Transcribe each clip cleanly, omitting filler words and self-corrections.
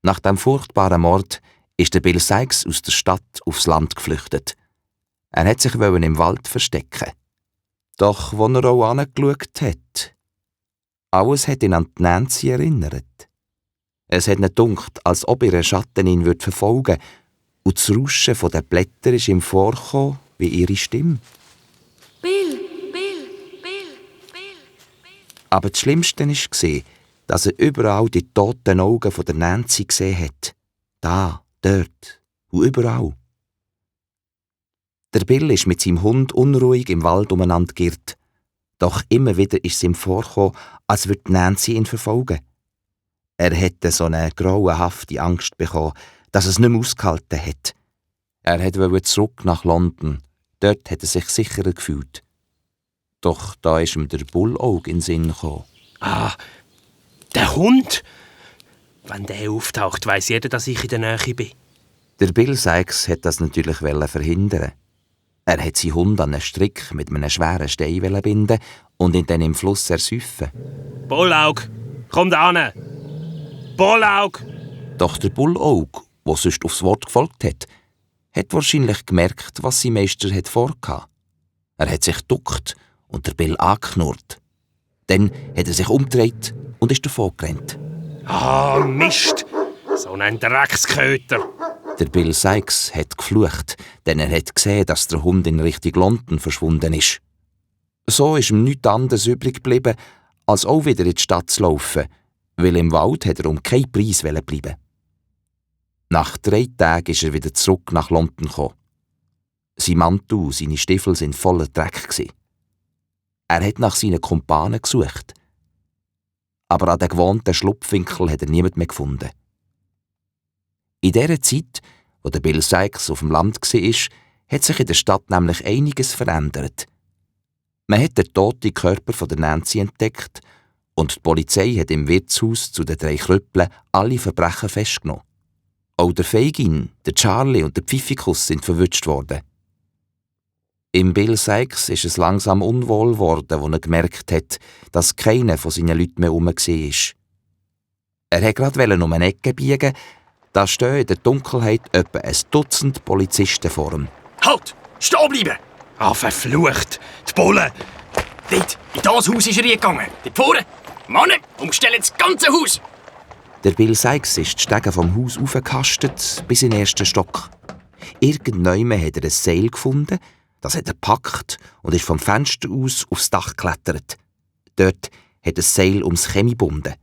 Nach dem furchtbaren Mord ist der Bill Sikes aus der Stadt aufs Land geflüchtet. Er hat sich im Wald verstecken. Doch, als er auch angeschaut hat, alles hat ihn an die Nancy erinnert. Es hat ihn gedunkt, als ob ihr Schatten ihn verfolgen würde, und das Rauschen der Blätter ist ihm vorgekommen wie ihre Stimme. Bill! Aber das Schlimmste war, dass er überall die toten Augen der Nancy gesehen hat. Da, dort und überall. Der Bill ist mit seinem Hund unruhig im Wald umeinander geirrt. Doch immer wieder ist es ihm vorgekommen, als würde Nancy ihn verfolgen. Er hätte so eine grauenhafte Angst bekommen, dass er es nicht mehr ausgehalten hat. Er wollte zurück nach London. Dort hat er sich sicherer gefühlt. Doch da ist ihm der Bullauge in den Sinn gekommen. Ah, der Hund! Wenn der auftaucht, weiss jeder, dass ich in der Nähe bin. Der Bill Sikes hat das natürlich verhindern. Er hat seinen Hund an einen Strick mit einem schweren Stein binden und ihn dann im Fluss ersäufen. Bullaug, komm da hin! Bullaug! Doch der Bullauge, der sonst aufs Wort gefolgt hat wahrscheinlich gemerkt, was sein Meister vorgehabt. Er hat sich geduckt und der Bill angeknurrt. Dann hat er sich umgedreht und ist davongerannt. Ah, Mist! So ein Drecksköter! Der Bill Sikes hat geflucht, denn er hat gesehen, dass der Hund in Richtung London verschwunden ist. So ist ihm nichts anderes übrig geblieben, als auch wieder in die Stadt zu laufen, weil im Wald hat er um keinen Preis bleiben. Nach 3 Tagen ist er wieder zurück nach London gekommen. Sein Mantel und seine Stiefel waren voller Dreck. Er hat nach seinen Kumpanen gesucht. Aber an den gewohnten Schlupfwinkel hat er niemand mehr gefunden. In dieser Zeit, wo der Bill Sikes auf dem Land war, hat sich in der Stadt nämlich einiges verändert. Man hat den toten Körper von der Nancy entdeckt und die Polizei hat im Wirtshaus zu den 3 Krüppeln alle Verbrechen festgenommen. Auch der Fagin, der Charlie und der Pfiffikus sind verwutscht worden. Im Bill Sikes ist es langsam unwohl geworden, als er gemerkt hat, dass keiner von seinen Leuten mehr herum war. Er wollte gerade um eine Ecke biegen, da stehen in der Dunkelheit etwa ein Dutzend Polizisten vor ihm. Halt! Stehen bleiben! Ah, verflucht! Die Bullen! Dort, in das Haus ist er reingegangen. Dort vorne! Mann, umstellen das ganze Haus! Der Bill Sikes ist die Stege vom Haus aufgekastet bis in den 1. Stock. Irgendwann hat er ein Seil gefunden, das hat er gepackt und ist vom Fenster aus aufs Dach geklettert. Dort hat er das Seil ums Chemie gebunden.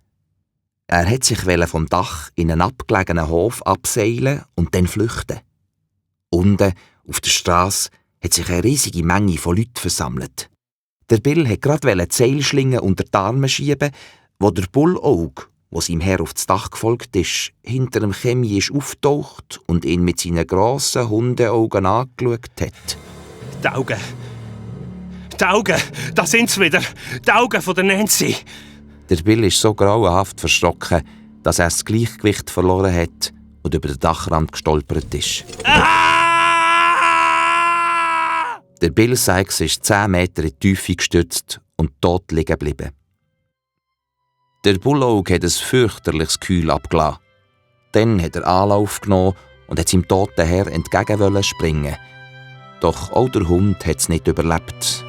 Er hat sich vom Dach in einen abgelegenen Hof abseilen und dann flüchten. Unten, auf der Strasse, hat sich eine riesige Menge von Leuten versammelt. Der Bill hat gerade die Seilschlinge unter die Arme schieben, wo der Bullauge, wo seinem Herr auf das Dach gefolgt ist, hinter dem Chemie ist auftaucht und ihn mit seinen grossen Hundeaugen angeschaut hat. Die Augen, da sind sie wieder. Die Augen von der Nancy. Der Bill ist so grauenhaft verschrocken, dass er das Gleichgewicht verloren hat und über den Dachrand gestolpert ist. Ah! Der Bill Sikes ist 10 Meter in die Tiefe gestürzt und tot liegen geblieben. Der Bullauge hat ein fürchterliches Geheul abgelassen. Dann hat er Anlauf genommen und hat seinem toten Herr entgegen springen. Doch auch der Hund hat es nicht überlebt